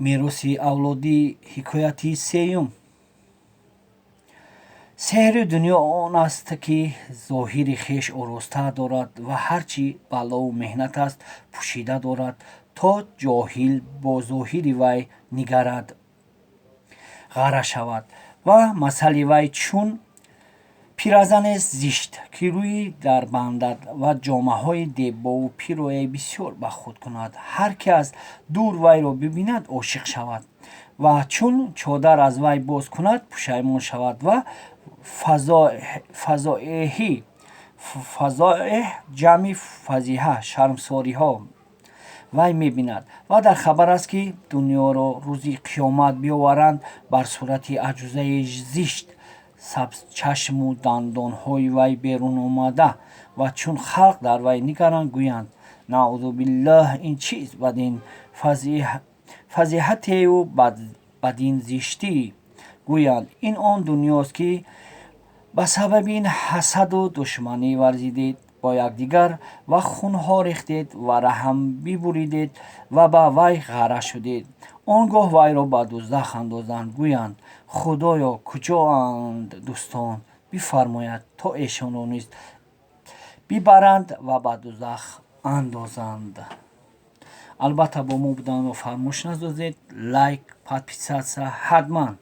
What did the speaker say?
Мероси авлодӣ, ҳикояти сеюм. Сеҳри дунё он аст, ки зоҳири хеш ороста дорад ва ҳар чӣ балову меҳнат аст, пӯшида дорад, то ҷоҳил бо зоҳири вай нигарад, ғарра шавад. Ва масали вай чун пиразанест зишт, ки рӯй дарбандад ва ҷомаҳои дебову пирояи бисёр ба худ кунад. Ҳар ки аз дур вайро бибинад, ошиқ шавад ва чун чодар аз вай боз кунад, пушаймон шавад ва фазоеҳи, фазоеҳ ҷамъи фазиҳа, шармсориҳо вай мебинад. Ва дар хабар аст, ки дунёро рӯзи қиёмат биёваранд бар сурати аҷузаи зишт, сабзчашму дандонҳои вай берун омада, ва чун халқ дар вай нигаранд, гӯянд: «Наъузу биллаҳ, ин чист бадин фазиҳатеву бадин зиштӣ?» Гӯянд: «Ин он дунёст, ки ба сабаби ин ҳасаду душманӣ варзидед бо якдигар ва хунҳо рехтед ва раҳм бибуридед ва ба вай ғарра шудед». Он гоҳ вайро ба дузах андозанд. Гӯянд: «Худоё, куҷоанд дӯстон?» Бифармояд, то эшонро низ бибаранд ва ба дузах андозанд. Албатта, бо мо буданро фаромӯш насозед. Лайк, подписаться ҳатман.